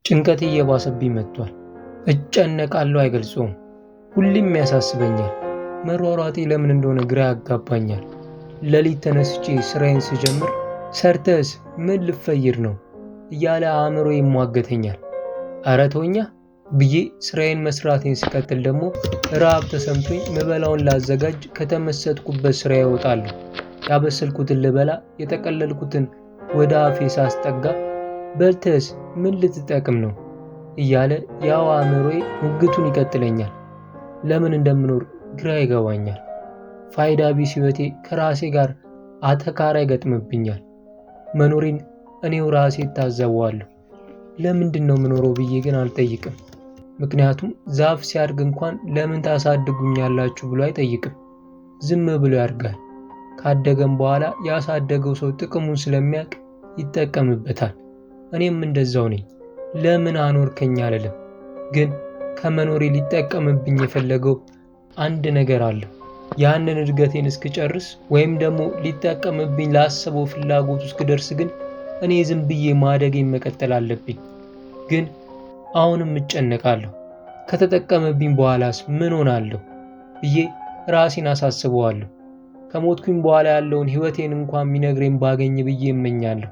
ጭንቀት እየባሰብኝ መጥቷል። እጨነቃለሁ አይገልጸውም። ሁሌም ያሳስበኛል። መሯሯጤ ለምን እንደሆነ ግራ ያጋባኛል። ሌሊት ተነስቼ ስራዬን ስጀምር ሰርተስ ምን ልፈይር ነው እያለ አእምሮ ይሟገተኛል። ኧረ ተወኛ ብዬ ስራዬን መስራቴን ስቀጥል ደግሞ ረሃብ ተሰምቶኝ ምበላውን ላዘጋጅ ከተመሰጥኩበት ስራ እወጣለሁ። ያበሰልኩትን ልበላ የጠቀለልኩትን ወደ አፌ ሳስጠጋ በልተስ ምን ልትጠቅም ነው እያለ ያው አእምሮዬ ሙግቱን ይቀጥለኛል። ለምን እንደምኖር ግራ ይገባኛል። ፋይዳ ቢስ ህይወቴ ከራሴ ጋር አተካራ ይገጥምብኛል። መኖሬን እኔው ራሴ እታዘበዋለሁ። ለምንድን ነው የምኖረው ብዬ ግን አልጠይቅም። ምክንያቱም ዛፍ ሲያድግ እንኳን ለምን ታሳድጉኛላችሁ ብሎ አይጠይቅም። ዝም ብሎ ያድጋል። ካደገም በኋላ ያሳደገው ሰው ጥቅሙን ስለሚያውቅ ይጠቀምበታል። እኔም እንደዛው ነኝ። ለምን አኖርከኝ አልልም። ግን ከመኖሬ ሊጠቀምብኝ የፈለገው አንድ ነገር አለ። ያንን እድገቴን እስክጨርስ ወይም ደግሞ ሊጠቀምብኝ ላሰበው ፍላጎቱ እስክደርስ ግን እኔ ዝም ብዬ ማደጌን መቀጠል አለብኝ። ግን አሁንም እጨነቃለሁ። ከተጠቀመብኝ በኋላስ ምን ሆናለሁ ብዬ ራሴን አሳስበዋለሁ። ከሞትኩኝ በኋላ ያለውን ህይወቴን እንኳን የሚነግረኝ ባገኝ ብዬ እመኛለሁ።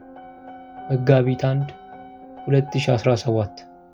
መጋቢት 1 2017።